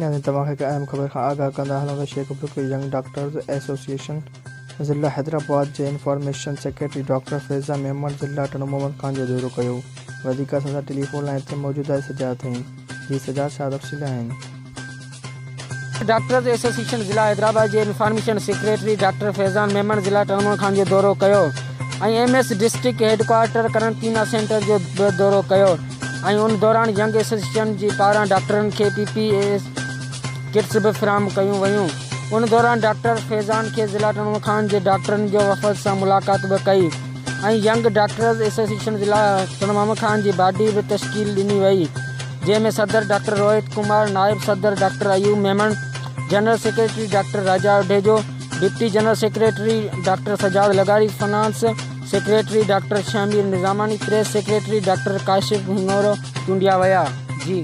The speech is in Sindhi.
ناظرين توهان کي هڪ اهم خبر کان آگاهه ڪندا هلون ته شيخ بڪ ينگ ڊاڪٽرز ايسوسيئيشن ضلع حيدرآباد جي information secretary doctor Faizan Memon ضلع ٽنڊو محمد خان جو دورو ڪيو وڌيڪ اسان سان ٽيليفون لائين تي موجود آهي سجاد ٿهيم جي سجاد ڇا تفصيل آهن. ڊاڪٽرز ايسوسيئيشن ضلع حيدرآباد جي information secretary doctor Faizan Memon ضلع ٽنڊو محمد خان جو دورو ڪيو ۽ M S district headquarter قرنطينه centre جو به دورو ڪيو ۽ ان دوران ينگ ايسوسيئيشن جي پاران ڊاڪٽرن کي پي پي اي ڪٽس به فراهم ڪيون ويون ان دوران ڊاڪٽر فيضان کي ضلع ٽنڊو خان جي ڊاڪٽرن جو وفد سان ملاقات به ڪئي ۽ ينگ ڊاڪٽرز ايسوسيئيشن ضلع ٽنڊو محمد خان جي باڊي به تشڪيل ڏني وئي جنهن ۾ صدر ڊاڪٽر روهت ڪمار نائب صدر doctor Ayub Memon general secretary doctor Raja Adhijo deputy general secretary doctor Sajjad لغاري finance secretary doctor Shahmir Nizamani, press secretary doctor Kashif Hingoro چونڊيا ويا. جي.